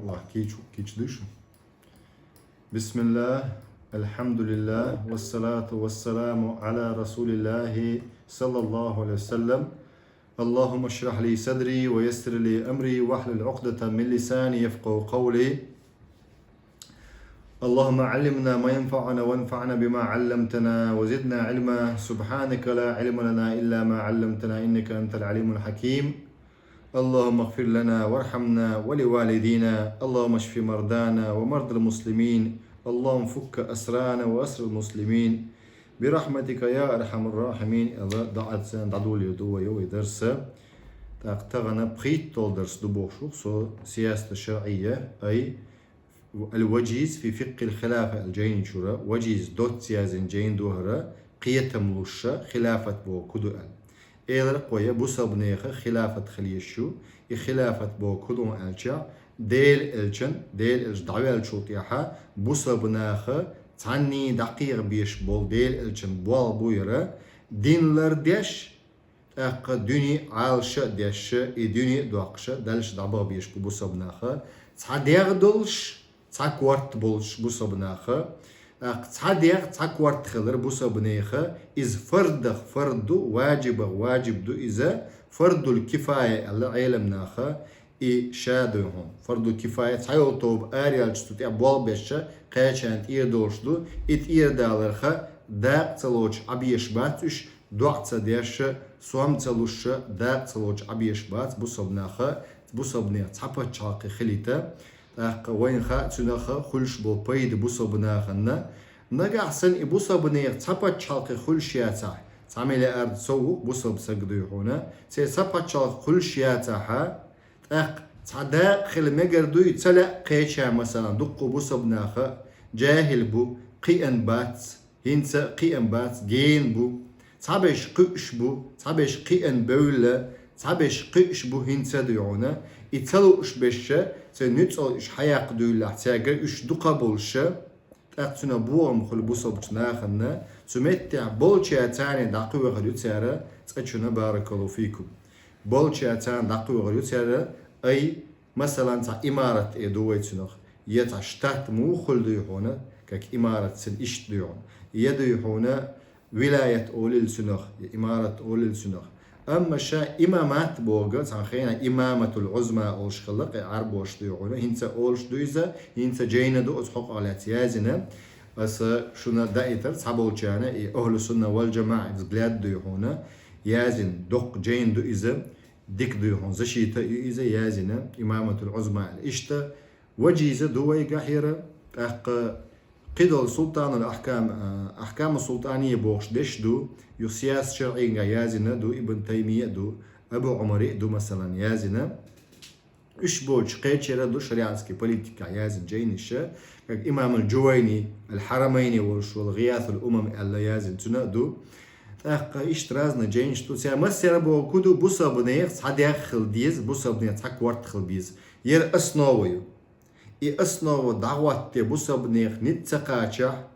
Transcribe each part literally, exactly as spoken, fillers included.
Аллах кийчу, кийчу душу. بسم الله، الحمد لله، والصلاة والسلام على رسول الله صلى الله عليه وسلم. اللهم اشرح لي صدري ويسر لي أمري واحلل عقدة من لساني يفقهوا قولي. اللهم علمنا ما ينفعنا وانفعنا بما علمتنا وزدنا علما. سبحانك لا علم لنا إلا ما علمتنا إنك أنت العليم الحكيم. اللهم اغفر لنا وارحمنا ولوالدينا. اللهم اشف مرضانا ومرضى المسلمين. اللهم فك أسرانا وأسر المسلمين برحمتك يا أرحم الراحمين. Алла дӀааццан дӀадолийла вай, йо, вай дарс. ТӀаккха тахана пхийтталгӀа дарс ду бохуш ву со, сиясату шарӀийя, ай, الوجيز في فقه الخلافة аьлла жайни чура, Важиз доцца язйина жайна ду хӀара, кхетам луш хилафат бохург хӀун ду аьлла. Элира-кх вай, бусалба нехан хилафат хила езаш ю, и хилафат бохург хӀун ду аьлча, Делан элчан, Делан элча дӀаваьллачул тӀехьа бусалба наха цхьанний дӀакхехьа безаш болу Делан элчан болх бу хӀара, дин лардеш, тӀаккха дуьне Ӏалаша а деш, и дуьне а доккхуш, Далла дӀабаха безаш бу бусалба наха, цхьа дегӀ долуш, цхьа корта болуш бусалба наха, тӀаккха цхьа дегӀ, цхьа корта хилар бусалба нехан, иза фардах фард ду, важибах важиб ду иза, фардул кифая аьлла Ӏеламнаха, и ша ду хьуна. Фардул кифая цхьайолу тоба араяьлча цу тӀехь болх беш кхечарна тӀера долуш ду, и тӀера даларх дакъа ца лоцуш Ӏан безаш бац уьш, доӀа ца деш, сом ца луш, дакъа ца лоцуш Ӏан безаш бац бусалба наха, бусалба нехан цхьа пачхьалкх хилийта. ТӀаккха вайна хаьа цуьнах хуьлуш болу пайда бусалба нахана. Нагахь санна и бусалба нехан цхьа пачхьалкх хуьлуш яцахь, цхьа миллиард сов ву бусалба стаг дуй хьуна, церан цхьа пачхьалкх хуьлуш яцахьа, тӀаккха цхьа дакъа хила мегар дуй, ца лаьа кхеча, масала, дуккха бусалба наха, жаьхӀил бу, кхиъна бац, хӀинца а кхиъна бац, гена бу, цхьаберш кхуьуш бу, цхьаберш кхиъна бевлла, цхьаберш кхуьуш бу хӀинца а дуй хьуна, и ца лууш берш, церан нуьцкъала уьш хьаяккха дуьйлалахь, цаьргара уьш дукха болуш, тӀаккха цуьнан бохам хуьлу бусалбачу нахана, цу меттехь болчаьрца дӀакхоьхур ю цара, цкъачунна баракаллаху фикум. Болчаьрца дӀакхоьхур ю цара, ай, масалан, цхьа имарат тӀе ду вай цунах, я цхьа штат муха хуьлу дуй хьуна, как имарат цуьнан иштта дуй хьуна, я дуй хьуна вилаят олийла цунах, я имарат олийла цунах. Амма ша имамат бохург, цхьана хенахь имаматул Ӏузма олуш хилла, кхин Ӏарбоша дуй хьуна, хӀинца олуш ду иза, хӀинца жайна ду оцу хьокъехь лаьцна яздина. Аса шуна даийтар цхьаболчарна, и ахлу сунна вал жамаӀа взгляд дуй хьуна, яздина, доккха жайна ду иза, дика дуй хьуна, защита а ю иза, яздина, имаматул Ӏузма аьлла. Иштта Важиз а ду вайгахь хӀара, тӀаккха кхидолу Султанул Ахкам, а, Ахкаму Султания бохуш дерш ду, юха Сиясату шарӀийгахь яздина ду, Ибн Таймия а ду, Абу Ӏумари а ду, масалан, яздина. Уьш боцуш кхечара ду шариатский политикехь яздина жайнаш, как имамул Жувайни, Ал-Хьарамайни волуш волу ГӀиясул Умам аьлла яздина, цуьнан а ду. ТӀаккха иштта разный жайнаш ду. Цара массара бохург хӀун ду, бусалба нехан цхьа дегӀ хила деза, бусалба нехан цхьа корта хила беза. ХӀара основа ю. И основа дӀахӀоттаде бусалба нехан ницкъ ца кхачахь,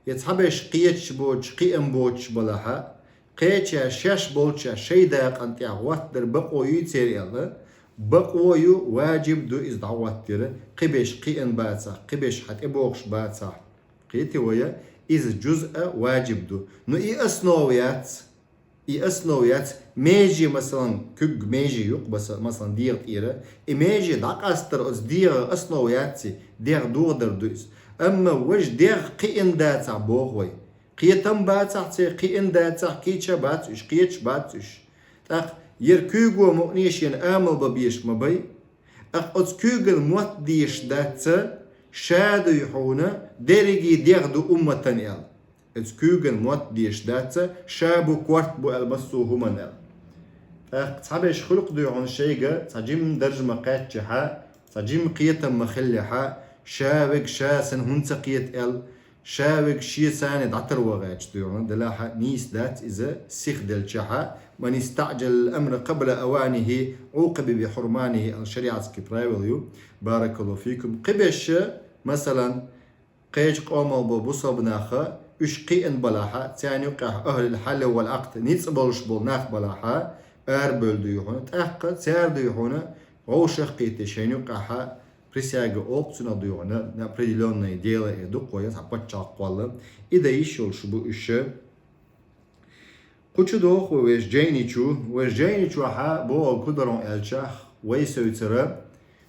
я цхьаберш кхеташ боцуш, кхиъна боцуш балахьа, кхечаьрга шаьш болчаьрга шайн дакъана тӀехь хӀоттадар бакъо юй церан аьлла, бакъо ю, важиб ду иза дӀахӀоттадар, кхиберш кхиъна бацахь, кхиберш хьан тӀебохуш бацахь. Кхетий вай, иза жузъа важиб ду. Ну и основа яц. И основа яц, меже, масалан, куьг меже ю-кх, маса-, масалан, дегӀа тӀера. И меже дӀакъастар оцу дегӀан основа яц и, дегӀ дохадар ду иза. Амма важа дегӀ кхиъна дацахь, боху вай. Кхетам бацахь церан, кхиъна дацахь, кийча бац уьш, кхеташ бац уьш. ТӀаккха хӀара куьйго мукъане шена амал бан безаш ма бай. Амма оцу куьйган мотт дезаш дац, ша дуй хьуна, дерриге дегӀ ду умматан аьлла. Оцу куьйган мотт дезаш дац, ша бу, корта бу аьлла массо а хӀуманна аьлла. ТӀаккха цхьаберш хуьлу-кх дуй хьуна шайга цхьа жимма даржа ма кхаьччахьа, цхьа жимма кхетам ма хиллехьа, ша верг ша санна хӀунда ца кхета аьлла, ша верг шен санна дӀатарван гӀерташ дуй хьуна, делахьа нийса дац иза, сиха делчахьа, من استعجل الأمر قبل أوانه عوقب بحرمانه аьлла шариатский правила ю, баракаллаху фикум. Кхиберш, масалан, кхечу къомал бо бусалба наха, уьш кхиъна балахьа, царна юккъехь ахӀлул хьалли вал Ӏакъд, ницкъ болуш болу нах балахьа, арабевлла дуй хьуна, тӀаккха цара дуй хьуна, вовшах а кхетий шайна юккъехьа, Присяга олу цунах дуьйхьана, неопределённое дело эр ду кхо, я цхьа паччахь кхолла. И дан йиш йолуш бу уьш. Кху чу доху вай вешан жайничу, вешан жайничохьа боху кху дара аьлчахь, вай соьцара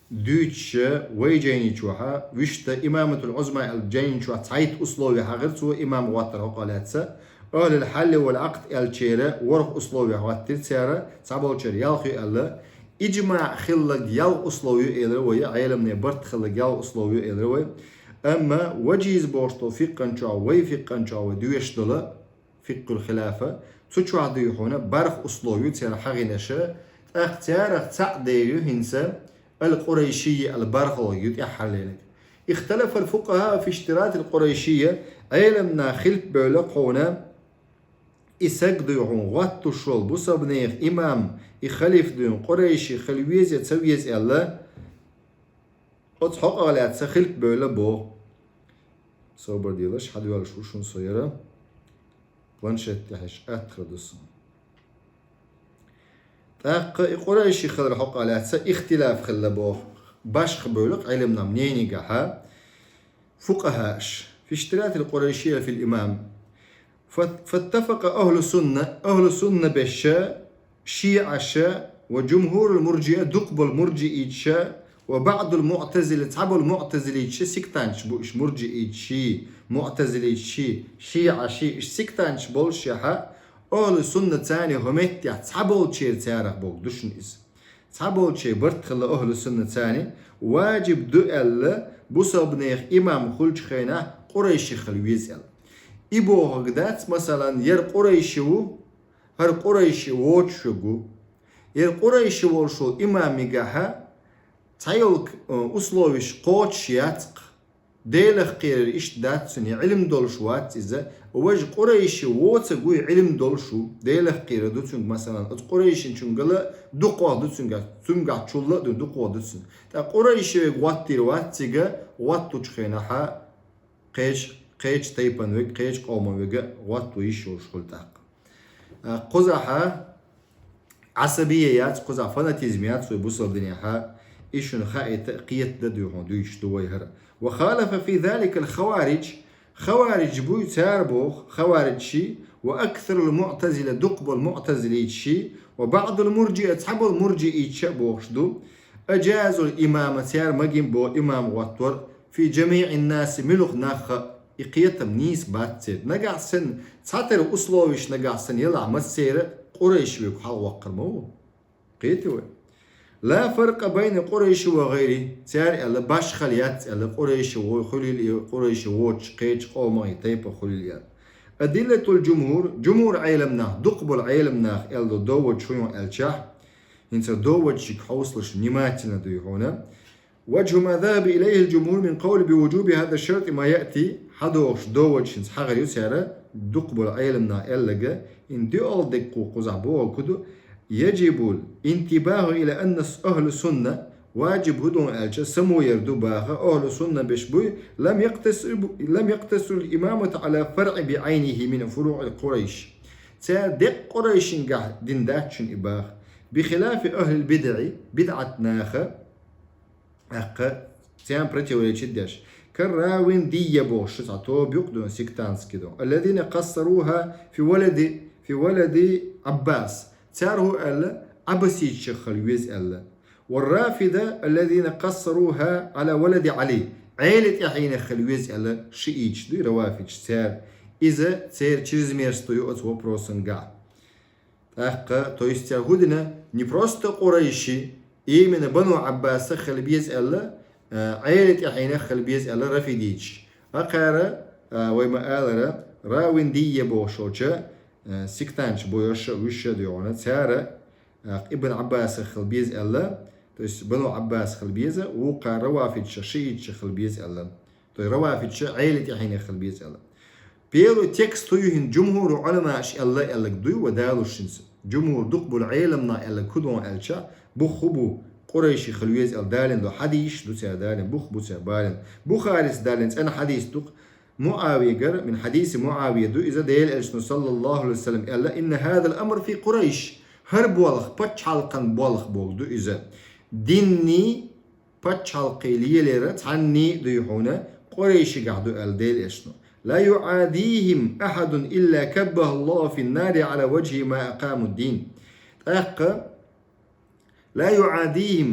дуьйцуша вай жайничохьа, вуьшта имаматул Ӏузма аьлла жайничохь цхьайтта условие хьахира цо имам гӀоттар хьокъа лаьцна, ахьлул хьалли вал Ӏакъд аьллачеран ворхӀ условие хӀоттира цара, цхьаболчара ялх ю аьлла, иджмаъ хилларг ялх условие ю элира вай, Ӏеламне барт хилларг ялх условие ю элира вай. Амма важиз бохуш долу фикъханчохь, вай фикъханчохь вай доьшуш долу, фикъхул хилафа, цу чохь дуьйхьуна барх условие ю церан хьахинаша, тӀаккха царах цхьаъ дер ю хӀинца, ал-Къурайшийя аьлла бархалгӀа ю тӀаьххьарлерниг. Ихталафал фукъахаъ фи иштиратил Къурайшийя, Ӏеламнах хилп бевлла кхуна, и саг дуй хьуна гӀоттуш волу бусалбанех имам, и халиф дуй хьуна къурайши хила веза я ца веза аьлла, оцу хьокъах лаьцна хилп бевлла боху. Собар делаш, хьадоьллуш ву шуна со яра. Планшет тӀехь аттахар ду сан. ТӀаккха и къурайши хилар хьокъа лаьцна ихтилаф хилла боху. Башха бевлла Ӏеламнах мненигахьа фукъахаъаш. Фи иштиратил къурайшийя фил имам. Фат-, фаттафакъа ахьлу сунна, ахьлу сунна беша, шиӀаша ва жумхурул муржиа, дукхаболу муржииташа ва баъдул муътазила, цхьаболу муътазилиташа, сектанташ бу уьш, муржииташи, муътазилиташи, шиӀаши, уьш сектанташ болушехьа, ахьлу сунна царна хӀу меттехь цхьаболчеран царах боху ду шуна иза. Цхьаболчеран барт хилла ахьлу сунна царна, важиб ду аьлла, бусалбанех имам хуьлучу хенахь къурайши хила веза аьлла. И бохург дац, масалан, яра къурайши ву, хӀара къурайши воцуш верг ву. Яра къурайши волуш волу имамигахьа цхьайолу, э, условиш кхочуш яц-кх. Делах кхерар иштта дац цуьнан, Ӏилма долуш вац иза. Важа къурайши воцург ву, Ӏилма долуш ву. Делах кхерар ду цуьнга, масалан, оцу къурайшинчуьнгала дукхох ду цуьнгахь, цуьнгахь чулла а ду, дукхох ду цуьнан. Ткъа къурайши верг гӀоттийр вац цига, гӀоттучу хенахьа кхечу, кхечу тайпан верг, кхечу къоман верг гӀотто йиш йолуш хуьлу тӀаккха. А, кхузахьа Ӏасабия яц, кхузахь фанатизм яц вай бусалба динехьа, и шуна хаийта а, кхета дан дуьйхьун дуьйцуш ду вай хӀара. Ва халафа фи заликал хаваридж, хаваридж буй цара боху, хавариджши, ва аксарул муътазила, дукхаболу муътазилиташи, ва баъдул муржиа, цхьаболу муржииташа а бохуш ду, аджазул имама, цара магийна боху имам гӀоттор, фи жамиъин наси, муьлха нах а, и кхетам нийса бац церан. Нагахь санна, цхьатера условиш нагахь санна елахь массеран а, къурайши верг хьалхаваккхар ма ву. Кхетий вай? Ла фаркъа байна къурайши ва гӀайри, цара аьлла, башхал яц аьлла, къурайши вой хуьлийла и, къурайши воцуш кхечу къоман и тайпа хуьлийла аьлла. Адиллатул жумхур, жумхур Ӏеламнах, дукхаболу Ӏеламнах аьлла доводаш хӀун ю аьлчахь, хӀинца доводашиг хьовсалаш внимательно дуй хьуна. Важху ма захаба илайхил жумхур мин къавли би вужуби хаза шарти ма яъти, хьадогӀуш доводаш хӀинца хьахар ю цара, дукхаболу Ӏеламнах аьллага, ин дуьалла дерг кху кхузахь боху ку ду, яжибул интибаху ила анна ахьлу сунна, важиб хӀу ду аьлча, самояр ду баха, ахьлу сунна беш буй, лам якътасир-, лам якътасирул имамату ала фаръи би Ӏайнихи мин фуруъи къурайш. Цара деккъа къурайшингахь дин дац шуна и баха. Бихилафи ахьлил бидъи, бидъат наха, тӀаккха царна противоречит деш. Карравиндийя бохуш шу цхьа тоба юкъа ду, сектантский ду. Аллазина кассаруха фи валади, фи валади Аббас. Цара хӀу аьлла, Аббасийчех хила веза аьлла. Ва рафида, аллазина кассаруха ала валади Али. Ӏели тӀаьхьенах хила веза аьлла, шииташ ду, равафидаш цара. Иза церан чрезмерство ю оцу вопросангахь. ТӀаккха, то есть цара хӀу дина, не просто къурайши, именно Бану Ӏаббаса хила беза аьлла, а, Ӏели тӀаьхьенах хила беза аьлла рафидийча. Акхара, а, вай ма алара, Равиндийя бохуш йолча, а, сектанташ бу йоша, вуьшша а дуьйхьуна, цара, а, Ибн Ӏаббаса хила беза аьлла, то есть Бану Ӏаббаса хила беза, вукхара равафидша, шиитша хила беза аьлла. То есть равафидша Ӏели тӀаьхьенах хила беза аьлла. Первый текст хӀу ю хӀинца жумхуру Ӏуламааш аьлла, аьллаг дуй ва далуш хӀинца. Жумхур дукхаболу Ӏеламнах аьллаг хӀу ду аьлча, бух хӀу бу, къурайши хила веза аьлла далийна ду, хьадисаш ду цара далийна, бух бу цара балийна. Бухарис далийна цӀена хьадис ду-кх, МуӀавигара, мин хьадиси МуӀавия ду иза, Делан Элчано, саллаллаху Ӏалайхи ва саллам, аьлла, инна хазал амр фи Къурайш, хӀара болх, пачхьалкхан болх боху ду иза. Динний паччахьалкхе лелар цхьанне а дуй хьуна, Къурайшигахь ду аьлла Делан элчано. لا يعاديهم أحد إلا كبه الله في النار على وجهه ما أقاموا الدين. ТӀаккха, لا يعاديهم,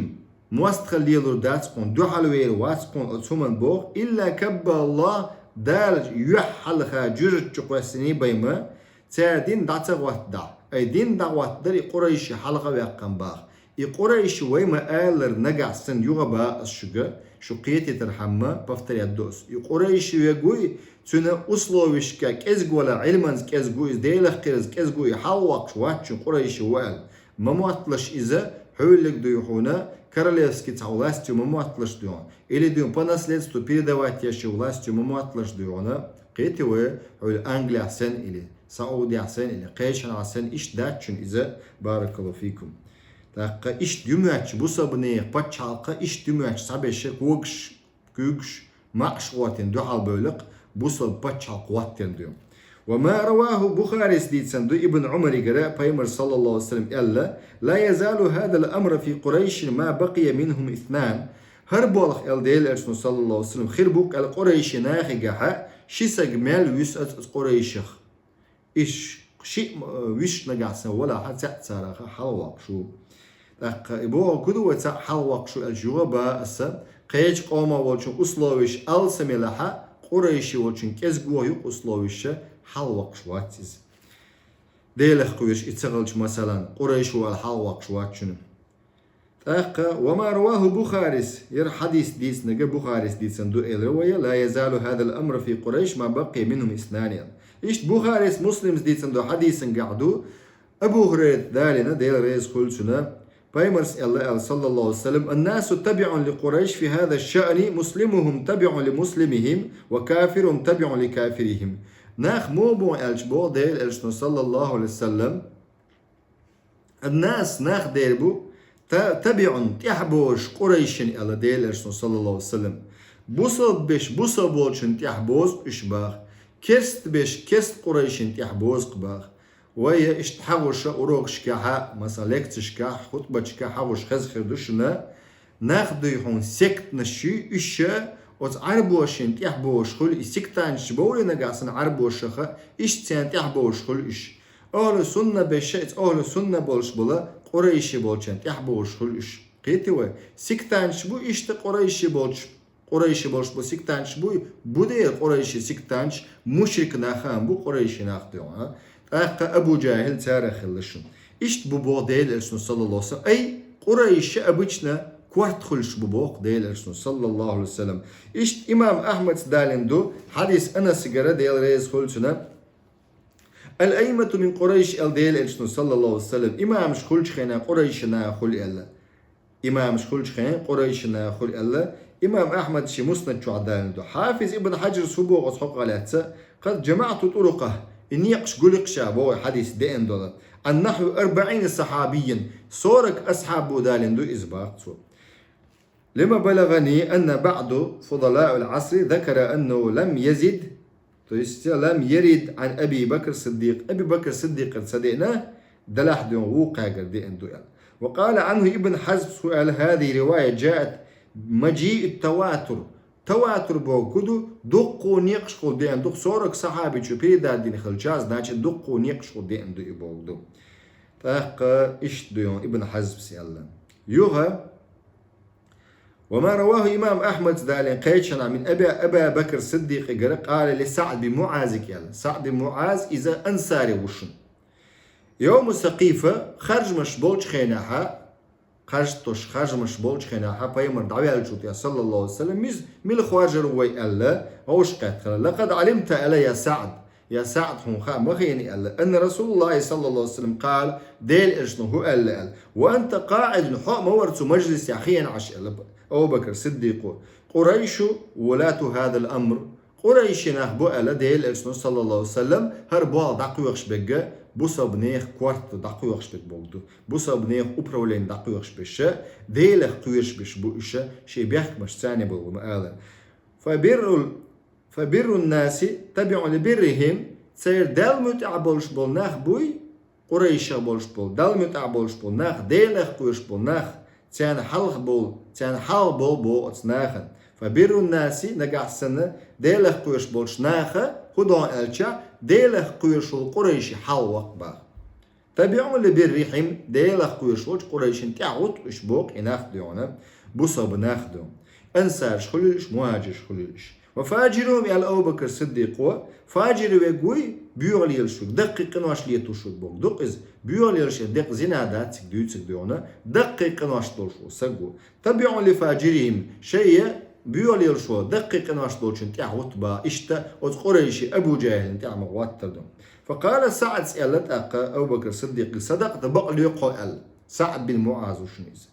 мостагӀалла лелор дац кхунна, дуьхьал вер вац кхунна оцу хӀуманна боху, إلا كبه الله, Дала юьхь хьалха жуьжачу кхоьссиний бай ма, цара дин дӀа ца гӀоттадахь. Ай дин дӀагӀоттадар и Къурайши хьалха ваьккхина баха. И Къурайши вай ма аллара нагахь санна юха баха ас шуьга, шу кхетийтархьама, повторять до ас. И Къурайши вегуй, цуьнан условишка кӀезиг вала, Ӏилманца кӀезиг ву иза, Делах кхираза кӀезиг ву, и хьалхавоккхуш вац шуна Къурайши ву аьлла. Ма мотталаш иза, хьуьллиг дуй хьуна, королевский цхьа власть ю ма мотталаш дуй хьуна. Или дуй по наследству передавать еш ю власть ю ма мотталаш дуй хьуна. Кхетий вай, хьуьлла Англехь санна или, Саудехь санна или, кхечанхьа санна, иштта дац шуна иза, баракаллаху фикум. ТӀаккха иштта ю моьттуш бусалба нехан пачхьалкх, иштта ю моьттуш цхьаберш когаш, куьйгаш, маӀаш гӀоттийна дуьхьал бевлла-кх, бусалба пачхьалкх гӀоттийна дуй. وما رواه, Бухарис дийцина ду Ибн Ӏумаригара, пайхамара, саллаллаху Ӏалайхи ва саллам, аьлла: لا يزال هذا الأمر في قريش ما بقي منهم اثنان. ХӀара болх, аьлла Делан элчано, саллаллаху Ӏалайхи ва саллам, хир бу-кх аьлла Къурайши нахигахьа ши саг мел вуьсу аса, аса Къурайшах. Иш шиъ, э, вуьсуш нагахь санна валахьа, цхьаъ царах хьалхавоккхуш ву. ТӀаккха и бохург хӀун ду, вай цхьаъ хьалхавоккхуш ву аьлча, юха баха аса, кхечу къомах волчун условиш алсам елахьа, Къурайши волчун кӀезиг ву-кх условиш, хьалхавоккхуш вац иза. Делах кхоьруш и ца хилча, масалан, Къурайши ву аьлла хьалхавоккхуш вац шуна. ТӀаккха, وما رواه Бухарис, хӀара хьадис дийцинарг Бухарис дийцина ду, элира вай: لا يزال هذا الأمر في قريش ما بقي منهم اثنان. Иштта Бухарис, Муслимс дийцина ду хьадисангахь ду, Абу ХӀурайрата далийна, Дела реза хуьлда цунна, пайхамарс аьлла, аьлла, саллаллаху Ӏалайхи ва саллам: الناس تبع لقريش في هذا الشأن، مسلمهم تبع لمسلمهم، وكافرهم تبع لكافرهم. Нах муха бу аьлча, боху Делан элчано, саллаллаху Ӏалайхи ва саллам, الناس, нах дер бу, та-, تبع, тӀаьхьабозуш Къурайшина, аьлла Делан элчано, саллаллаху Ӏалайхи ва саллам. Бусалба берш бусалба волчун тӀаьхьабозу уьш баха. Керста берш керста Къурайшина тӀаьхьабозу-кх баха. Вай иштта хьагӀуш урокашкахьа, масала, лекцешкахь, хутбаташкахь хьагӀуш хеза хир ду шуна. Нах дуй хьуна сектанаш ю, уьш оцу Ӏарбошна тӀаьхьабозуш хуьлу, и сектанташ бовлий нагахь санна Ӏарбошаха, иштта царна тӀаьхьабозуш хуьлу уьш. Ахьлу сунна берш, иза ахьлу сунна болуш бола, Къурайши болчарна тӀаьхьабозуш хуьлу уьш. Кхетий вай? Сектанташ бу иштта Къурайши болчу, Къурайши болуш бу сектанташ буй, бу дера Къурайши сектанташ, мушрик нах а бу Къурайши нах дуй хьуна. ТӀаккха Абу ЖахӀил царах хилла шуна. Иштта бу боху Делан элчано, саллаллаху Ӏалайхи ва саллам. Ай, Къурайши обычно корта хуьлуш бу боху Делан элчано, саллаллаху Ӏалайхи ва саллам. Иштта имам Ахьмадс далийна ду хьадис Анасигара, Дела реза хуьлда цунна. الأئمة من قريش, аьлла Делан элчано, саллаллаху Ӏалайхи ва саллам, имамаш хуьлучу хенахь Къурайши наха хуьлу аьлла. Имамаш хуьлучу хенахь Къурайши наха хуьлу аьлла. Имам Ахьмада шен Муснад чохь далийна ду. Хьафиз Ибн Хьаджарс хӀун боху оцу хьокъехь лаьцна? قد جمعت طرقه, и некъаш гули-кх ша, боху, хьадис деана долу. عن نحو أربعين صحابيا, сорок асхьабо далийна ду иза, боху цо. لما بلغني أن بعض فضلاء العصر ذكر أنه لم يزد, то есть لم يرد عن أبي بكر الصديق, Аби Бакр Сиддикъера ца деана, делахь дуй хьуна вукхуьнгара деана ду аьлла. وقال عنه ابن حزم, цо аьлла: هذه الرواية جاءت مجيء التواتر. Таватур бохург хӀун ду, дуккха некъашкахула деана ду-кх, сорок сахьабичо передать дина хилча, значит, дуккха некъашкахула деана ду и бохург ду. ТӀаккха иштта дуй хьуна Ибн Хьазмс аьлла. Юха, وما رواه имам Ахьмадс далийна кхечанхьа من أبي, Аба Бакр Сиддикъигара, قال لسعد بن معاذ аьлла. СаӀд бин МуӀаз, иза ансари ву шуна. Йовму Сакъифа харжамаш болчу хенахьа, харжтош харжамаш болчу хенахьа, пайхамар дӀаваьллачул тӀаьхьа, саллаллаху Ӏалайхи ва саллам, иза мила хоржур ву вай аьлла, вовшахкхетта хилла. لقد علمت, аьлла, я СаӀд, я СаӀд, хьуна хаа ма хиъна аьлла, أن رسول الله صلى الله عليه وسلم قال, Делан элчано хӀун аьлла аьлла. وأنت قاعد, хьо а ма вара цу мажлисехь хиъна Ӏаш аьлла, Абу Бакр Сиддикъо. قريش ولاة هذا الأمر. Къурайши нах бу аьлла Делан элчано, саллаллаху Ӏалайхи ва саллам, хӀара болх дӀакхоьхуш берг, бусалба нехан корта дӀакхоьхуш берг бохург ду. Бусалба нехан управление дӀакхоьхуш берш, Делах кхоьруш берш бу уьш, шайн бехкамаш царна болу ма ала. فبر, فبر الناس تبع لبرهم, церан Далла муьтӀахь болуш болу нах буй, Къурайшах болуш болу, Далла муьтӀахь болуш болу нах, Делах кхоьруш болу нах, царна хьалха болу, царна хьалха болу боху оцу нахана. Фа биррун наси, нагахь санна, Делах кхоьруш болчу наха, хӀун доху аьлча, Делах кхоьруш волу къурайши хьалха ваккха боху. Табиун ли биррихим, Делах кхоьруш волчу къурайшина тӀаьхьа гӀутту уьш боху и нах дуьйхьуна, бусалба нах ду. Ансараш хуьлийла уьш, мухӀажираш хуьлийла уьш. Ва фажирум, аьлла Абу Бакр Сиддикъо, фажир верг вуй, боьха лелаш верг, даккхий къинош летош верг боху. Дукха иза, боьха лелаш верг, декъа зина дац цига дуьйцург дуьйхьуна, даккхий къинош долуш волу саг ву. Табиун ли фажирихим, шайна боьха лелаш волу, даккхий къинош долчун тӀаьхьа гӀутту боху, иштта оцу къурайши Абу ЖахӀилна тӀаьхьа ма гӀоттар ду. Факъала СаӀд, аьлла тӀаккха Абу Бакр Сиддикъе, садакъта, бакъ лоьху хьо аьлла. СаӀд бин МуӀаз ву шуна иза.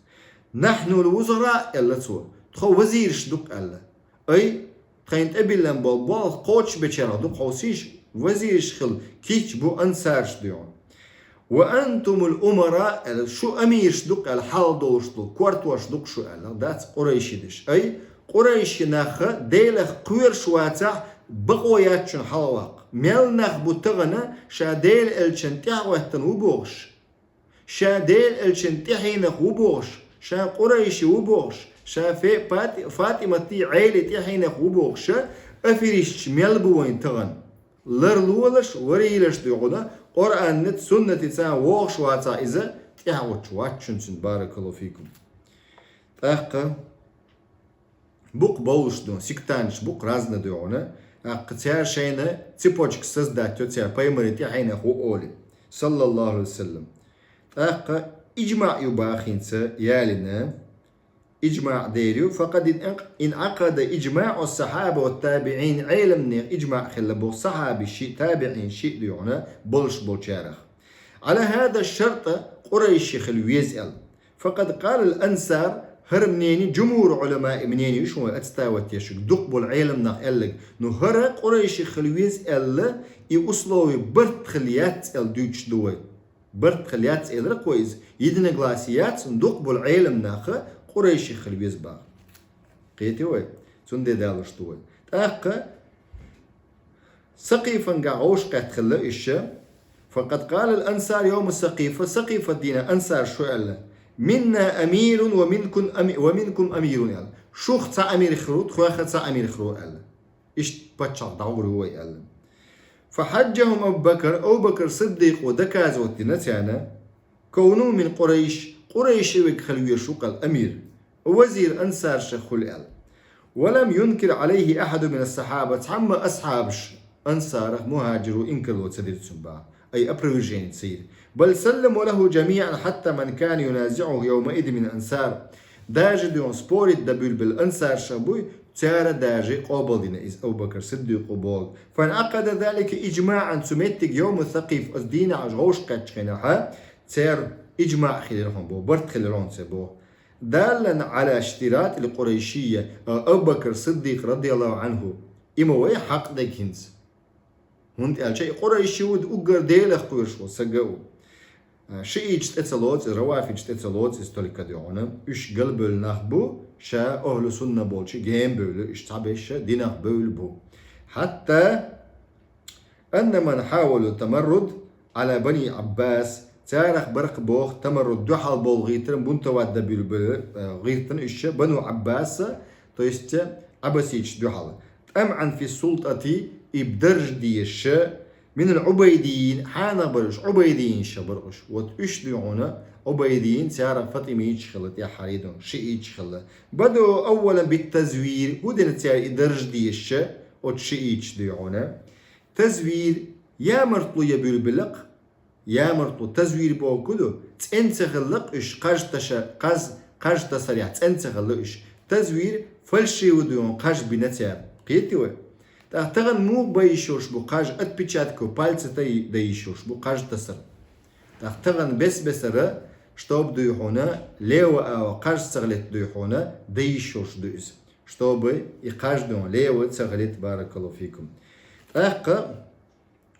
Нахьну ль-вузара, аьлла цо, тхо вазираш ду-кх аьлла. Ай, тхайна тӀебиллина болу болх кхочушбечарах ду-кх хьо, шуьш вазираш хила кийча бу ансараш дуьйхьуна. Ва антумул умара, аьлла, шу амираш ду-кх аьлла, хьал долуш ду, кортош ду-кх шу аьлла, дац къурайши деш. Ай, къурайши нах Делах кхоьруш вацахь, бакъо яц шуна хьалха ваккха. Мел нах бу тахана ша Делан элчанна тӀаьхьахӀоьттина ву бохуш? Ша Делан элчанна тӀаьхьенах ву бохуш, ша къурайши ву бохуш, ша Фе-, Пати-, ФатӀиматан Ӏелин тӀаьхьенах ву бохуш, аферисташ мел бу вайн тахана? Ларлолаш, варийлаш дуьйхьуна, Къуръанан, суннатаца вогӀуш вацахь иза, тӀаьхьа гӀуттуш вац шуна цуьнан, баракаллаху фикум. ТӀаккха бу-кх бовлуш ду, сектанташ бу-кх разный дуьйхьуна, тӀаккха цара шайна цепочка создать йо, цара пайхамаран тӀаьхьенах ву олий, саллаллаху Ӏалайхи ва саллам. ТӀаккха иджмаъ ю боху хӀинца ялийна, иджмаъ дер ю, факъад ин-, инӀакъада иджмаъу ссахьаба ва ттабиӀин, Ӏеламнехан иджмаъ хилла боху сахьабий шиъ, табиӀин шиъ дуьйхьуна болуш болчарах. Ӏала хӀаза шшарт, къурайши хила веза аьлла. Факъад къала ль-ансар, хӀара мнени, джумхӀур Ӏуламаи мнени ю шуна вай отстаивать еш верг, дукха болу Ӏеламнах аьлларг, ну хӀара къурайши хила веза аьлла, и условие барт хила яц аьлла дуьйцуш ду вай. Барт хила яц элира-кх вай иза, единогласие яц, ну дукха болу Ӏеламнаха къурайши хила веза боху. Кхетий вай? Цундела далуш ду вай. ТӀаккха Сакъифангахь вовшахкхетта хилла уьш. Факъад къала ль-ансар йовма Сакъифа, Сакъифа дийнахь ансарша аьлла: «Минна амирун ва минкум ами-, ва минкум амирун», аьлла. «Шух цхьа амир хир ву, тхох цхьа амир хир ву», аьлла. «Иштта паччахь дӀагӀур ву вай», аьлла. Фахьаджжахум Абу Бакр, Абу Бакр Сиддикъо доказывать дина царна, «Кавну мин Къурайш», къурайши верг хила везаш ву-кх аьлла амир, вазир ансаршах хуьлу аьлла. «Ва лам юнкир Ӏалайхи ахьадун мина ссахьаба», цхьамма асхьабаш, ансарах, мухӀажирах инкарло ца дира цуьнан боху, ай, опровержение ца йира. «Бал салламу лаху джамиӀан хьатта ман кана юназиӀуху йовмаизин мин ансар». Даже дуьйхьуна спорить дан буьйлабелла ансаршах буй, цара даже къобалдина иза Абу Бакр Сиддикъо бохург. «ФанӀакъада залика иджмаӀан», цу меттиг йовма Сакъиф, оцу дийнахь уьш вовшахкхеттачу хенахь, церан иджмаъ хилира хьуна боху, барт хилира хьуна церан боху. «Даллан Ӏала иштиратил къурайшийя», а, Абу Бакр Сиддикъ, радияллаху Ӏанху, и ма вай хьакъ дерг хӀинца. ХӀунда аьлча и къурайши ву, уггар Делах кхоьруш волу саг а ву. А, шиӀиташ тӀе ца лоцу иза, равафидаш тӀе ца лоцу иза, только дуьйхьуна. Уьш галбевлла нах бу, ша ахьлу сунна болчу генабевлла, уьш цхьаберш динах бевлла бу. Хьатта «Анна ман хьавалу тамарруд Ӏала бани Ӏаббас». Царах бара-кх боху тамарруд, дуьхьал болу гӀиртина, бунтовать дан буьйлабелла, э, гӀиртина уьш Бану Ӏаббаса, то есть, э, Ӏаббаситаш дуьхьал. «ТӀамъан фи ссултӀати», и дарж дезаш, «минал Ӏубайдийин», хьанах бара уьш, Ӏубайдийиншах бара уьш. Вот уьш дуьйхьуна Ӏубайдийин, царах фатӀимиташ хилла тӀаьххьара дуьйхьуна, шиӀиташ хилла. «Бадау аввалан бит тазвир», хӀун дина цара и дарж дезаш, оцу шиӀиташа дуьйхьуна. Тазвир, ямартло ян буьйлабелла-кх. Ямартло, тазвир бохург хӀун ду? ЦӀена ца хилла-кх уьш, кхаж таша-, кхаж-, кхаж тасарехь цӀена ца хилла уьш. Тазвир, фальшиво дуьйхьуна кхаж бина цара. Кхетий вай? ТӀаккха тахана муха бан йиш йолуш бу кхаж? Отпечатков пальца тай-, дан йиш йолуш бу кхаж тасар. ТӀаккха тахана бес-бесара, чтобы дуьйхьуна лево агӀо кхаж ца хилийта дуьйхьуна дан йиш йолуш ду иза. Чтобы и кхаж дуьйхьуна лево ца хилийта, баракаллаху фикум. ТӀаккха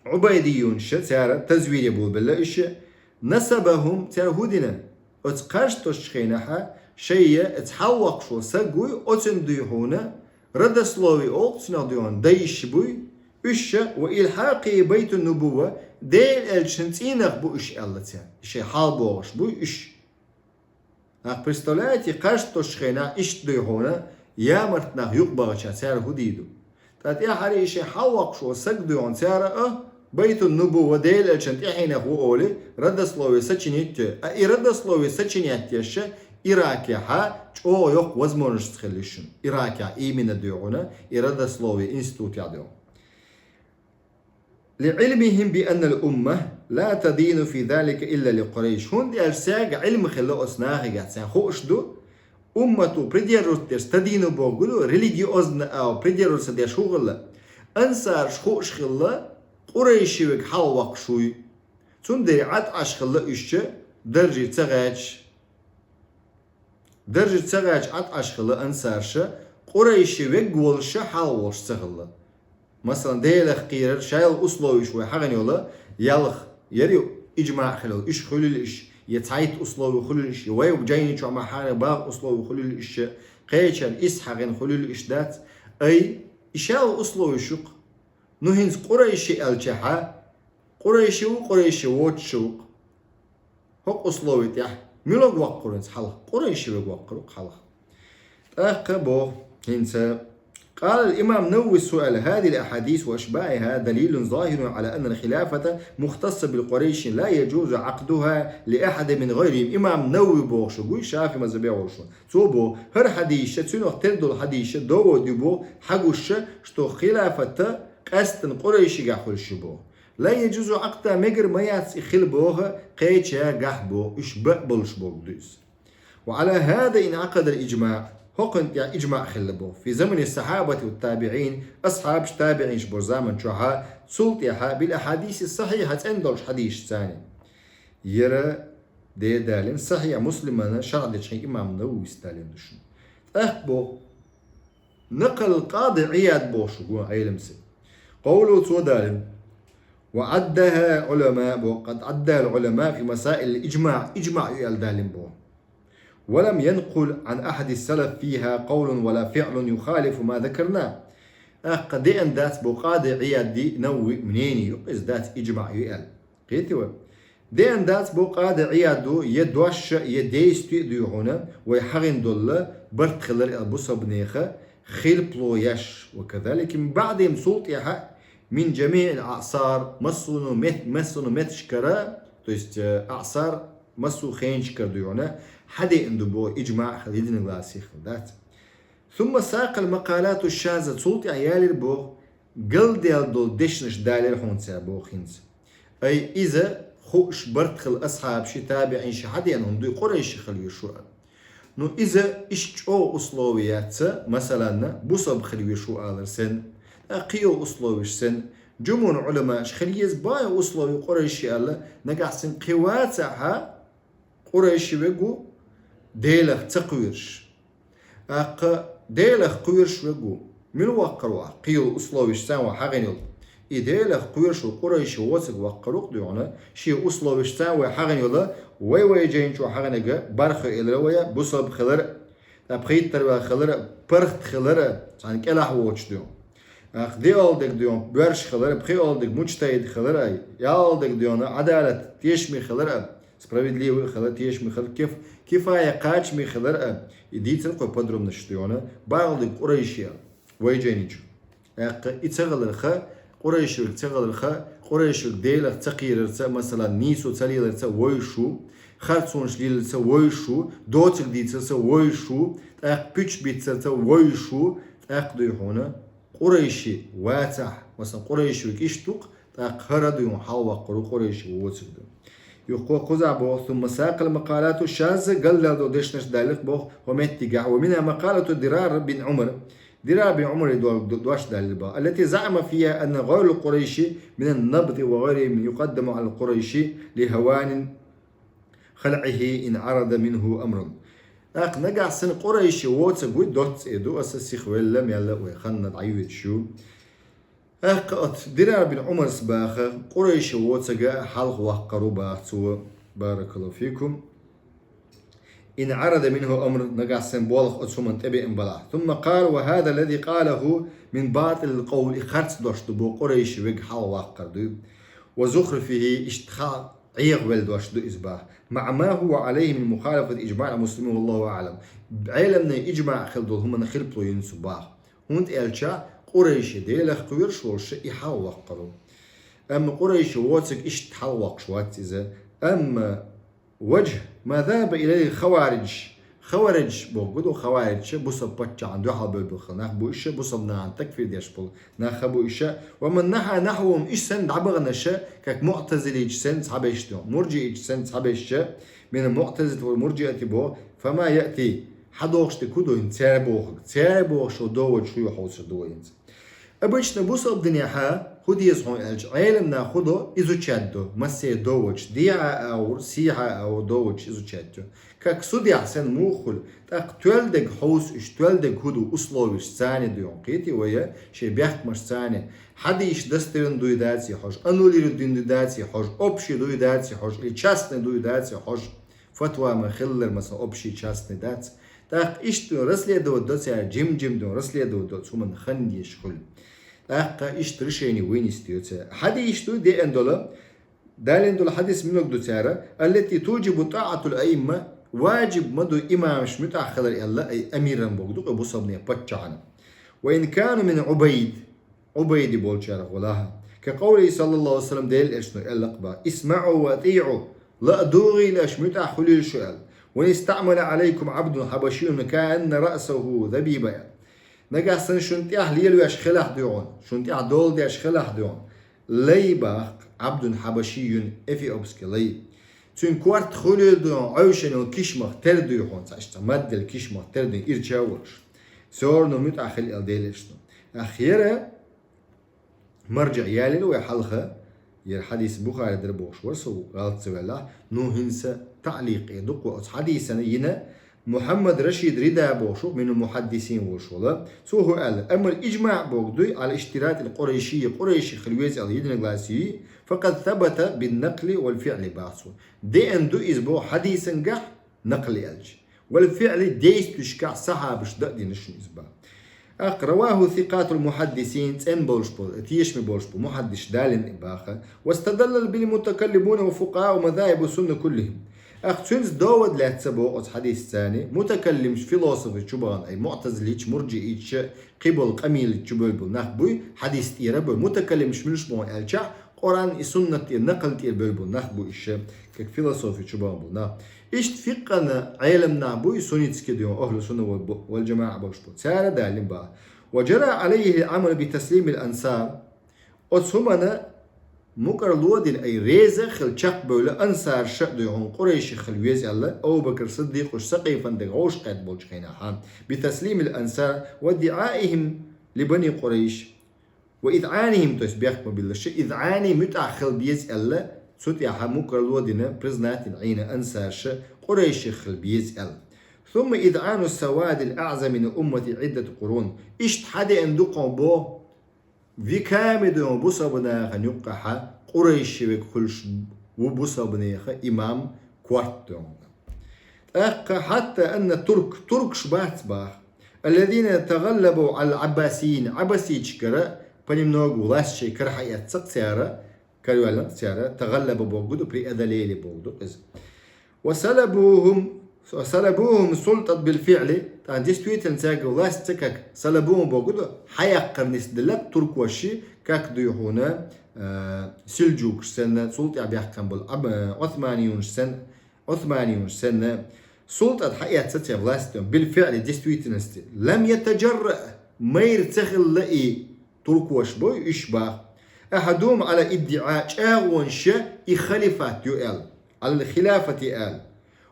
Ӏубайдийюнаша цара тазвир ян буьйлабелла уьш. «Насабахум», цара хӀун дина? Оцу кхаж тосучу хенахь шайна оцу хьалха воккхуш волу саг вуй, оцунна дуьйхьуна, родословие олу цунах дуьйхьуна, дан йиш буй уьш, «ва илхьакъихи байтун нубувва», Делан элчанан цӀийнах бу уьш аьлла цара. Шайн хьалха богӀуш буй уьш. Нах, представляете, кхаж тосучу хенахь иштта дуй хьуна, ямарт нах юкъа бахча цара хӀу дийр ду? Ткъа тӀаьхьара и шайн хьалавоккхуш волу саг дуй хьуна цара а, Байтун Нубува Делан элчан тӀаьхьенах ву олий, родословие сочинить йо. А и родословие сочинять еш Иракехьа чӀогӀа йоккха возможность хилла шуна. Иракехь именно дуй хьуна, и родословие институтехь дуй хьуна. لعلمهم بأن الأمة لا تدين في ذلك إلا لقريش. ХӀунда аьлча цаьрга Ӏилма хилла оцу нахе, царна хууш ду, уммато придерживаться деш, тадину бохург ду, религиозно а придерживаться деш хӀу хилла. Ансараш хууш хилла, къурайши верг хьалавоккхуш вуй. Цундела Ӏад Ӏаш хилла уьш, даржехь ца гӀерташ. Даржехь ца гӀерташ Ӏад Ӏаш хилла ансарша, къурайши верг волуша хьалаволуш ца хилла. Масалан, Делах кхерар, шайла условиш вай хьагӀина йолу, ялх, яра ю, иджмаъ хилла, уьш хуьлийла уьш, я цхьайтта условий хуьлийла уьш, я вай жайни чохь ма хьагӀина баха условий хуьлийла уьш, кхечара исс хьагӀина хуьлийла уьш дац. Ай, и шайла условиш ю-кх. Ну, хӀинца къурайши аьлчахьа, къурайши ву, къурайши воцуш ву-кх. ХӀокху условий тӀехь мила воккхур ву хӀинца хьалха? Къурайши верг воккхур ву-кх хьалха. ТӀаккха боху хӀинца: قال الإمام النووي سؤال هذه الأحاديث وأشباهها دليل ظاهر على أن الخلافة مختصة بالقريش لا يجوز عقدها لأحد من غيرهم. Имам Навави бохуш ву, шафи мазхабехь волуш ву. Цо боху, хӀара хьадисша, цуьнах тера долу хьадисша, довод ю боху, хьагуш, что хилафат къаьсттина къурайшигахь хуьлуш ю боху. لا يجوز عقدها, мегар ма яц и хила боху, кхечаргахь боху, уьш бан а болуш боху ду иза. وعلى هذا انعقد الإجماع, хӀокхуьнан тӀехь иджмаъ хилла боху. في زمن الصحابة والتابعين, асхьабаш, табиӀинаш болу заман чохьа, цул тӀаьхьа, بالأحاديث الصحيحة, цӀена долуш хьадисаш царна. Яра де далина, Сахьихь Муслимана шархь дечу хенахь имам Нававис далина ду шуна. ТӀаккха боху, نقل القاضي عياض бохуш ву Ӏеламсе. قوله, цо далина: وعدها العلماء боху, قد عدها العلماء في مسائل الإجماع, иджмаъ ю аьлла далина боху. ولم ينقل عن أحد السلف فيها قول ولا فعل يخالف ما ذكرناه. ТӀаккха деана дац боху Къади Ӏияди, Навави мнение ю, иза дац иджмаъ ю аьлла. Кхетий вай? Деана дац боху Къади Ӏияду я дош а, я действие а дуй хьуна, вай хьагӀина долла барт хилар аьлла бусалба нехан хилпало еш. وكذلك من بعدهم, цул тӀаьхьа, من جميع الأعصار, массо а мет-, массо а метташкара, то есть, э, аъсар, массо а хенашкара дуй хьуна, хьадеана ду боху иджмаъ хилла, единогласие хилла дац. ثم ساق المقالات الشاذة, цул тӀаьхьа ялийра боху, галдаьлла долу дешнаш далийра хьуна цара боху хӀинца. Ай, иза хууш барт хилла асхьабаши, табиӀинаши хьадеана хӀума дуй, къурайши хила везаш ву аьлла. Ну, иза иштта чӀогӀа условий яц, масалан, бусалба хила везаш ву алар санна, ткъа кхин йолу условиш санна, джумхур Ӏуламаша хила еза боху условий къурайши аьлла, нагахь санна кхин вацахьа, къурайши верг ву, Делах ца кхоьруш. ТӀаккха Делах кхоьруш верг ву. Мила воккхур ву ахь? Кхин йолу условиш царна вай хьагӀина йолу. И Делах кхоьруш ву, къурайши воцург воккхур ву-кх дуй хьуна, шен условиш царна вай хьагӀина йолу, вай вай жайна чу хьагӀинарг бархӀ хилар вай, бусалба хилар а, ткъа пхийттара ваьлла хилар а, паргӀат хилар а, цхьана кӀелахь воцуш дуй хьуна. ТӀаккха диъалдерг дуй хьуна боьрша хилар а, пхиъалдерг муджтахӀид хилар а, ялхалдерг дуй хьуна Ӏадалат тешаме хилар а, справедливый хила, тешаме хила, киф-, кифая кхачаме хилар а, и дийцира кхо подробносташ дуй хьуна, бархӀалдерг къурайши а, вай жайни чу. ТӀаккха и ца хиларх, къурайши верг ца хиларх, къурайши верг Делах ца кхерарца, масалан, нийсо ца леларца вовзуш ву, харцонаш леларца вовзуш ву, доцург дийцарца вовзуш ву, тӀаккха пуьчаш бицарца вовзуш ву, тӀаккха дуй хьуна, къурайши вацахь, масалан, къурайши верг иштта ву-кх, тӀаккха хӀара дуй хьуна хьалавоккхур ву, къурайши воцург ду. Юха кхузахь боху, ثم ساق المقالات الشاذة, галдаьлла долу дешнаш далийра боху хӀокху меттигехь, ومنها مقالة ضرار بن عمر. Дирар бин Ӏумара до-, до-, дош далийра боху. التي زعم فيها أن غير القريش من النبط وغيرهم يقدم على القريش لهوان خلعه إن عرض منه أمر. ТӀаккха нагахь санна къурайши воцург вуй, доцца а ду, аса сиха велла, мелла а вай ханна дӀайоьдуш ю. ТӀаккха оцу Дирар бин Ӏумарс баха, къурайши воцург хьалха воккхур ву баха цо. بارك الله فيكم. إن عرض منه أمر, нагахь санна болх оцу хӀуманна тӀебеана балахь. ثم قال: وهذا الذي قاله من باطل القول, и харц дош ду боху къурайши верг хьалха воккхур дуй. وزخرفه, иштта ха-, ӀегӀавелла дош ду иза баха. مع ما هو عليه من مخالفة إجماع المسلمين والله أعلم. Ӏеламнай иджмаӀ хила долу хӀуманна хилаф ю цо баха. ХӀунда аьлча Къурайши Делах кхоьруш волуш и хьалаваккхар ву. Амма Къурайши воцург иштта хьалавоккхуш вац иза. Амма وجه ما ذهب إليه الخوارج. Хаваридж бохург ду, хаваридж бусалба паччахьна дуьхьал бевлла хилла нах бу иша, бусалба нахана такфир деш болу нах бу иша. ومن نحى نحوهم, иша санна дӀабаханаш, как муӀтазилийча санна цхьаберш ду, мурджиийча санна цхьаберш, من المعتزلة والمرجئة бо, فما يأتي, хьадохуш дерг хӀун ду хӀинца цара бохург, цара бохуш доводаш хӀун ю хьовсур ду вай хӀинца. Обычно бусалба динехь хӀун деза хьуна аьлча, Ӏеламнах хӀун до, изучать до, массеран доводаш, дехьа а агӀор, сехьа а агӀор доводаш изучать до. Как судехь санна муха хуьлу, тӀаккха тоьлла дерг хьовса уьш, тоьлла дерг хӀун ду, условиш царна ду хьуна, кхетий вай, шайн бехкамаш царна. Хьадисаш достоверно дуй даций хьожа, аннулировать дина дуй даций хьожа, общий дуй даций хьожа, или частный дуй даций хьожа. Фатва ма хиллара, масала, общий, частный дац. ТӀаккха иштта расследовать до цара, жим-жим до расследовать до, цу хӀуманна хан дезаш хуьлу. ТӀаккха иштта решение вынести йо цара. Хьадисаш ду деана долу, далийна долу хьадис муьлха ду цара, التي توجب طاعة الأئمة, важиб ма ду имамаш муьтӀахь хилар аьлла, ай амиран бохург ду, кху бусалбанийн паччахьна. وإن كانوا من عبيد, Ӏубайди болчарах валахьа. كقوله صلى الله عليه وسلم, Делан элчано аьлла-кх баха: اسمعوا وأطيعوا, ла а дугӀийла аша, муьтӀахь хуьлийла шу аьлла. وإن استعمل عليكم عبد حبشي كأن رأسه زبيبة аьлла. Нагахь санна шуна тӀехь лелавеш хилахь дуй хьуна, шуна тӀехь дола деш хилахь дуй хьуна. Лай баха, Ӏабдун Хьабашийюн, эфиопский лай. Цуьнан корта хуьлийла дуй хьуна, Ӏовшанал кишмах тера дуй хьуна, цхьа иштта маддал кишмах тера дуй, ирча а волуш. Всё равно муьтӀахь хила аьлла Делан элчано. Ахь яра маржа ялийра вай хьалха, яра хьадис Бухари дара бохуш вара со, гӀалат ца ваьллахь, ну хӀинца таъликъ е дукха оцу хьадисана йина, Мухьаммад Рашид Рида бохуш ву, мин ал-мухьаддисин волуш волу. Цо хӀу аьлла, амма иджмаъ боху дуй, ала иштиратил къурайший, къурайши хила веза аьлла единогласие, факъад сабата бин накъли вал фиъли баха цо. Деана ду иза боху хьадисангахь, накъли аьлча. Вал фиъли, действуешкахь сахьабаш дан а дина шуна иза баха. ТӀаккха раваху сикъатул мухьаддисин, цӀена болуш бу, тешаме болуш бу мухьаддис далийна и баха. Вастадалла бихи мутакаллимуна ва фукъахау мазахиби сунна куллихим. ТӀаккха цуьнца довод лаьцна боху оцу хьадисца царна, мутакаллимаш, философаш чу бахана, ай муътазилийча, мурджиийча, кхиболу къамелаш чу бевлла болу нах буй, хьадис тӀера буй. Мутакаллимаш муьлш бу аьлча, Къуръан и суннат тӀера, накъл тӀера бевлла болу нах бу иша, как философи чу бахана болу нах. Иштта фикъхана Ӏелам нах буй, суннитский дуй, ахлу сунна вал, вал джамаъ бохуш бу. Цара далийна баха. Ва джара алайхи амал би таслимил ансар. Оцу хӀумана мукӀарло дина, ай реза а хила чекхбевлла ансарша а дуй хьуна, къурайши хила веза аьлла, Абу Бакр Сиддикъуш Сакъифан дерг гӀовш кхетта болчу хенахьа. Би таслимил ансар ва диаихим ли бани Къурайш. Ва изъанихим, то есть бехк ма биллаш, изъани муьтӀахь хила беза аьлла, цу тӀехьа мукӀарло дина, признать дина Ӏийна ансарша, къурайших хила беза аьлла. Сумма изъану савадил аъзами мин уммати Ӏиддат къурун. Иштта хьадеана ду кхо бо, веками дуй хьуна бусалба нахана юккъехьа къурайши верг хуьлуш ву бусалба нехан имам корта дуй хьуна. ТӀаккха хьатта анна турк, туркаш бац баха. Аллазина тагӀаллабу Ӏалал Ӏаббасийин, Ӏаббасийчигара понемногу власть шайн кара хьаэцна-кх цара, караваьллина-кх цара, тагӀаллаба боху ду, преодолели боху ду иза. Ва салабухум, ва салабухум султат бил фиъли, тӀаккха действительно цаьрга власть ца как, салабухум боху ду, хьаяккхар нисделла-кх туркоши, как дуй хьуна, а, силджукаш санна, цул тӀаьхьа баьхкина болу Ӏаб-, а, Ӏусманиюнаш санна, Ӏусманиюнаш санна, султат хьаэцна цаьрга власть, бил фиъли, действительности. Лам ятаджарра, майра ца хилла и туркош бу, уьш баха. Ахьадухум Ӏала иддиӀа, чӀагӀонаш я и халифат ю аьлла, Ӏалал хилафати аьлла.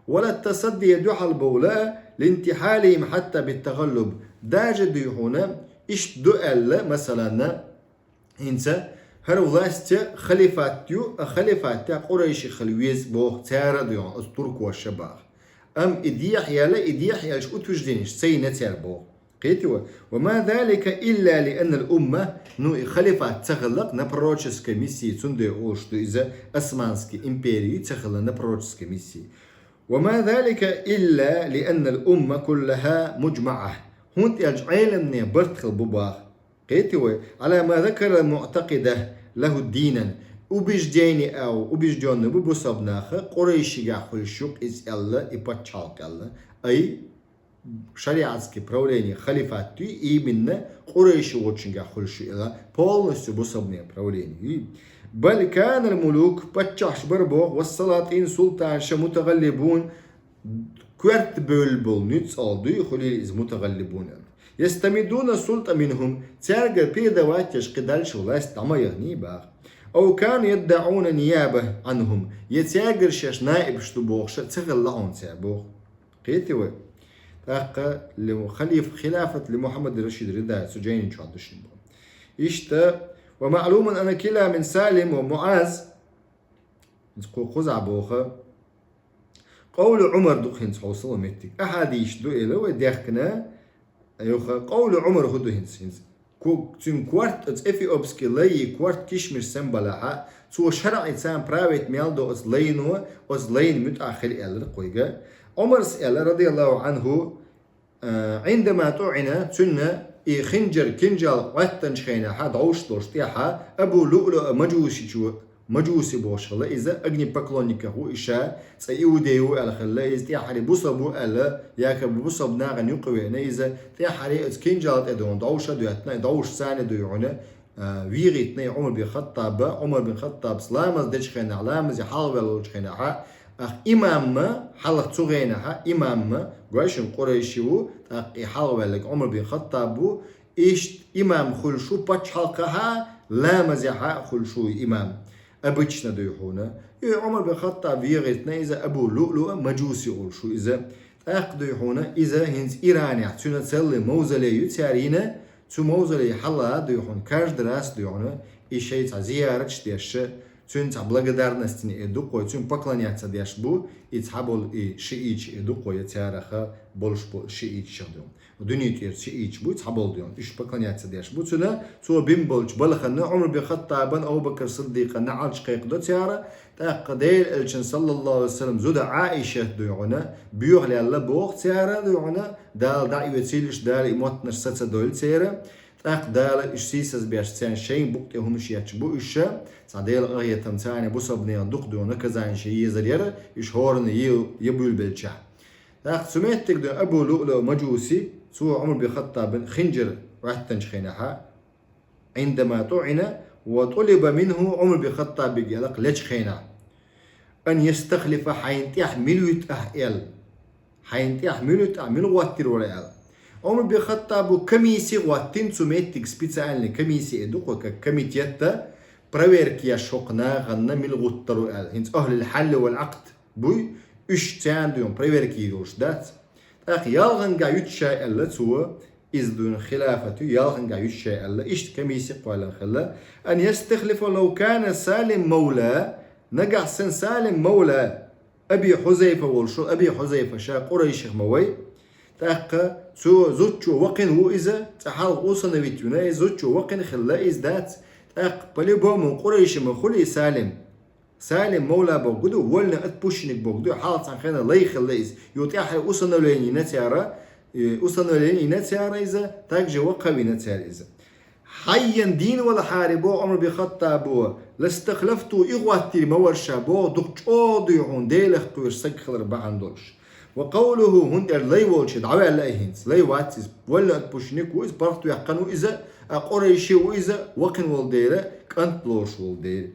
Вала тасадди, дуьхьал бовла, линтихьалихим хьатта биттагӀаллуб. Даже дуй хьуна, иштта ду аьлла, масалан, хӀинца хӀара власть халифат ю, а халифат тӀехь къурайши хила веза боху цара а дуй хьуна, оцу туркоша баха. Амма и дехьа яьлла, и дехьа яьллачу утвержденеш ца йина цара боху. Кхетий вай? Ва ма залика илла ли аннал умма, ну и халифат ца хилла-кх на пророческой миссии, цундела олуш ду иза Османский империи ца хилла на пророческой миссии. Ва ма залика илла ли аннал умма куллаха муджмаъа. ХӀунда аьлча Ӏеламне барт хила бу баха. Кхетий вай? Ӏала ма закара муътакъида лаху динан. убеждение ау, убеждённый бу бусалба наха, Къурайшигахь хуьлуш ю-кх иза аьлла, и паччахьалкх аьлла. Ай, шариатский правление, халифат ю, именно Къурайши волчуьнгахь хуьлуш ю аьлла, полностью бусалба нехан правление ю. بل كان الملوك, паччахьаш бара боху, والسلاطين, султанаш, متغلبون, коьрта бевлла болу нуьцкъала дуй, хуьлийла иза متغلبون аьлла. يستمدون السلطة منهم, цаьргара передавать еш кхидӀа долуш власть дӀа ма яхний боху. أو كانوا يدعون النيابة عنهم, я цаьргара шаьш наибаш ду бохуш а ца хилла хьуна цара боху. Кхетий вай? ТӀаккха ли-, халиф-, خلافة لمحمد رشيد الرضاعي, цу жайни чохь ду шуна боху. Иштта, ومعلوم أن كلا من سالم ومعاذ, кху-, кхузахь боху, قول عمر ду хӀинца хьовсал меттиг. Ахьадийш ду элира вай дехкина, юха قول عمر хӀун ду хӀинца, хӀинца. Ку-, цуьнан корта, оцу эфиопский лайи корта кишмиш санна балахь а, цо шарӀан царна править мел до оцу лайно, оцу лайна муьтӀахь хила аьлларг кхуьнга. Ӏумарс аьлла, رضي الله عنه, а, عندما طعن, цуьнан и хинжар, кинжал Ӏоьттинчу хенахь, дӀовш долуш тӀехь, Абу ЛуӀлуъа Мажусичо, Мажуси бохуш хилла иза, огнепоклонниках ву и ша, цкъа иудей ву аьлла хилла иза, тӀаьххьара бусалба ву аьлла, якобы бусалба нахана юкъа веана иза, тӀаьххьара оцу кинжал тӀе дуьхьал дӀовш а доьттина, и дӀовш царна дуй хьуна, а, вийгӀийтина и Ӏумар бин Хаттаба, Ӏумар бин Хаттабас ламаз дечу хенахь, ламазе хьалхаваьлла волчу хенахь, ах, имамма, хьалха цу хенахь, имамма, гой шуна, Къурайши ву, тӀаккха и хьалхаваьлларг Ӏумар бин Хаттаб ву, иштта имам хуьлуш ву пачхьалкхехь а, ламазехь а хуьлуш ву имам. Обычно дуй хьуна. И Ӏумар бин Хаттаб вийгӀийтина иза Абу ЛуӀлуъа Мажуси олуш ву иза. ТӀаккха дуй хьуна, иза хӀинца Иранехь, цуьнан цӀаралла мавзолей ю цара йина, цу мавзолей хьалха дуй хьуна, каждый раз дуй хьуна, и шайн цхьа зияраташ деш, цуьнан цхьа благодарностина эр ду-кх вай, цуьнан поклоняться деш бу, и цхьаболу и шииташ эр ду-кх вай, я царах болуш бу шииташ дуй хьуна. Дуьнен тӀера шииташ бу, цхьаболу дуй хьуна, уьш поклоняться деш бу цуьнан, цо бина болчу балхана Ӏумар бин Хаттабан, Абу Бакр Сиддикъан наӀалт кхайкхадо цара, тӀаккха Делан элчанан, саллаллаху Ӏалайхи ва саллам, зуда Ӏаишат дуй хьуна, боьха лелла боху цара дуй хьуна, Дала дӀа а оьцийла уьш, Дала и моттанаш саца дойла церан, тӀаккха Дала уьш сийсаз беш, царна шайн букъа тӀе хӀумаш етташ бу уьш, цхьа Делан къинхетам царна бусалба нехан дукха дуй хьуна наказание езар яра, уьш хӀоранна е-, е буьйлабелчахь. ТӀаккха цу меттиг дуй хьуна Абу ЛуӀлуъа Мажуси, цо Ӏумар бин Хаттабан хинжар Ӏоьттинчу хенахь, عندما طعن وطلب منه, Ӏумар бин Хаттабига аьлла-кх лечу хенахь: أن يستخلف, хьайна тӀехь мила вуьту ахь аьлла. Хьайна тӀехь мила вуьту ахь, мила гӀоттийр вара аьлла. Ӏумар бин Хаттабо комисси гӀоттийна цу меттиг, специальный комисси эр ду-кх вай, как комитетта проверка еш хӀокху нахана мила гӀоттар ву аьлла. ХӀинца أهل الحل والعقد буй, уьш царна дуй хьуна проверка йийр йолуш дац. ТӀаккха ялханга юьту ша аьлла цо, иза дуй хьуна хилафат ю, ялханга юьту ша аьлла, иштта комисси кхоьллина хилла. أن يستخلف لو كان سالم مولى, нагахь санна Салим мавла Аби Хьузайфа волуш ву, Аби Хьузайфа ша къурайших ма вай. ТӀаккха цо зудчо вакхина ву иза, цкъа хьалха усыновить вина иза, зудчо вакхина хилла иза дац. ТӀаккха по-любому къурайши ма хуьлий Салим. Салим мавла бохург ду, вольноотпущенник бохург ду, хьалха цхьана хенахь лай хилла иза. Юха тӀаьххьара усыновление йина цара, э, усыновление йина цара иза, также вакхавина цара иза. Хьайна дийна валахьара боху Ӏумар бин Хаттабо, لاستخلفته, и гӀоттийр ма вара ша боху, дукха чӀогӀа дуй хьуна Делах кхоьруш саг хилар бахьана долуш. وقوله, хӀунда аьлча лай волчу дӀаваьлла и хӀинца. Лай вац иза, вольноотпущенник ву иза, паргӀатваьккхина ву иза, а къурайши ву иза, вакхина волу дела, кӀант лоруш волу дела.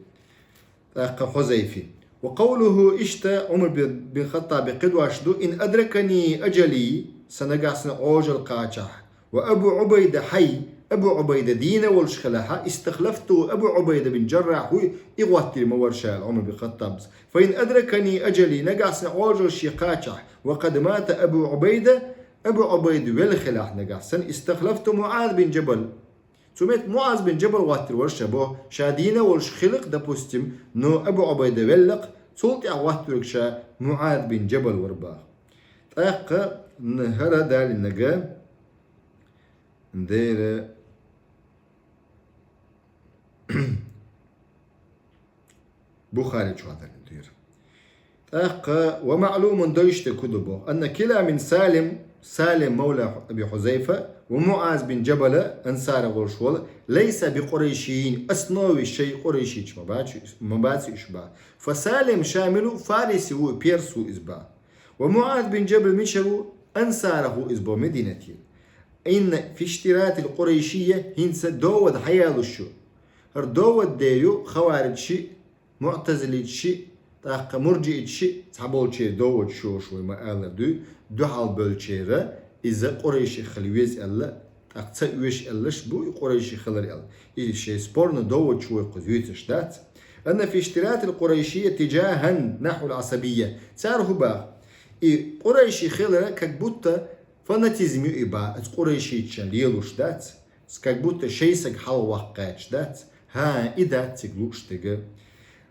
ТӀаккха Хьузайфи. وقوله, иштта Ӏумар бин, бин Хаттаби кхидош ду: إن أدركني أجلي, сан нагахь санна Ӏожалла кхачахь, وأبو عبيدة حي, Абу Ӏубайда дийна волуш хилахь, استخلفته أبا عبيدة بن الجراح, хӀуй, и гӀоттийр ма вара ша, аьлла Ӏумар бин Хаттабас. فإن أدركني أجلي, нагахь санна Ӏожалла шен кхачахь, وقد مات أبو عبيدة, Абу Ӏубайда велла хилахь нагахь санна, استخلفت معاذ بن جبل. Цу метта МуӀаз бин Джабал гӀоттийр вара ша боху, ша дийна а волуш хилахь, допустим, но Абу Ӏубайда веллакх, цул тӀаьхьа гӀоттийриг ша МуӀаз бин Джабал вара боху. ТӀаккха н-, хӀара далиннага дера Бухари чохь далийна тӀера. ТӀаккха, ومعلوم, дойш дерг хӀун ду боху, أن كلا من سالم, Салим мавла Аби Хузайфа ва Муаз бин Джабала, ансарий волуш волу, лайса би къурайшиййин, основе шайн къурайшийча ма бац, ма бац уьш ба. Фа Салим шамилу, фариси ву, перс ву иза ба. Ва Муаз бин Джабал мича ву, ансарах ву иза бо Мединате. Инна фи иштиратил къурайшийя, хӀинца довод хьаялуш ю. ХӀара довод де ю хавариджаши, муътазилиташи, тӀаккха мурджииташи, цхьаболчеран довод шоша вай ма-аллара дуй, дуьхьал болчеран, иза къурайши хила веза аьлла, тӀаккха ца оьшу аьллаш бу и къурайши хилар аьлла. И шайн спорный доводаш вай кхуза юьйцуш дац. Анна фи иштиратил къурайшийя тиджахӀан нахьвал Ӏасабийя. Цара хӀун баха? И къурайши хилар как будто фанатизм ю и ба, оцу къурайшичун лелош дац. Как будто шайн саг хьалхаваккха гӀерташ дац. ХӀан, и дац цига лууш дерг.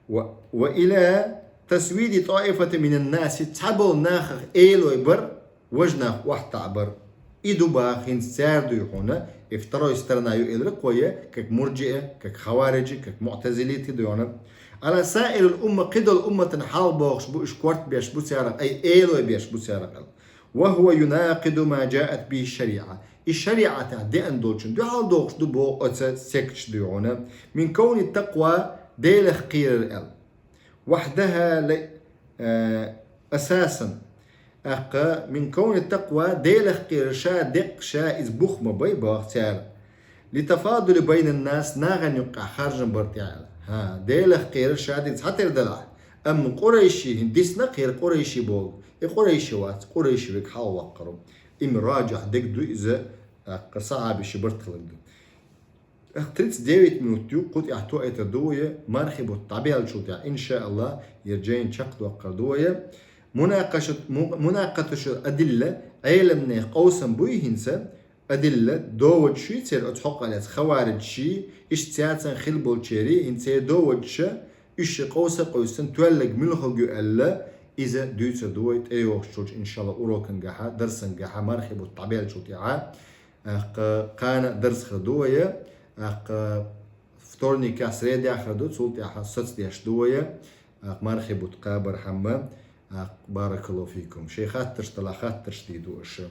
Ва, ва иля тасвиди тӀаифатин минан наси, цхьаболу нахах элой бар, важа нах охьатаӀа бар. И ду баха хӀинца цара дуй хьуна, и второй сторона ю элира кхо я, как мурджиа, как хавариджи, как муътазилити дуй хьуна. Ала саирил умма, кхидолу умматан хьалха бохуш бу, уьш корта беш бу царах, ай, элой беш бу царах аьлла. Ва хӀува юнакъиду ма джаат бихӀи шариӀа. И шариӀатехь деана долчун дуьхьал дохуш ду боху оцу секташ дуй хьуна. Мин кавни такъва, Делах кхерар аьлла. ВахӀдахӀа ле, э, асасан. ТӀаккха мин кавни такъва, Делах кхерар ша деккъа ша иза бух ма бай боху цара. Ли тафадули байнан нас, нахана юккъехь харжам бар тӀехь аьлла. ХӀан, Делах кхерар ша дика цхьатера далахь. Амма къурайши хӀин дисна кхера къурайши боху. И къурайши вац, къурайши верг хьалхаваккхар ву. Има раджихь дерг ду иза, тӀаккха сахьабаши барт хилар ду. Ах, тридцать девять минут ю, кху тӀехь тоуьйтур ду вай, мархи бутт дӀабаьллачул тӀехь, иншааллахӀ, я жайна чекхдоккхур ду вай. Мунакъашат-, му-, мунакъаташул адилла, Ӏеламнех къовсам буй хӀинца, адилла, доводаш юй церан оцу хьокъал эца хавариджаши, иштта цаьрца хила болчеран, хӀинца доводаш, уьш ши къовса а къовсина, тоьлларг муьлхарг ю аьлла, иза дуьйцур ду вай тӀейогӀучу, иншааллахӀ, урокангахьа, дарсангахьа, мархи бутт дӀабаьллачул тӀехьа. ТӀаккха кхана а дарс хир ду вай, тӀаккха вторникехь, средехь хир ду, цул тӀаьхьа соцдеш ду вай, тӀаккха мархи бутт кхабархьама, тӀаккха баракаллахӀу фикум. Шайн хаттарш далахь, хаттарш дийр ду аша.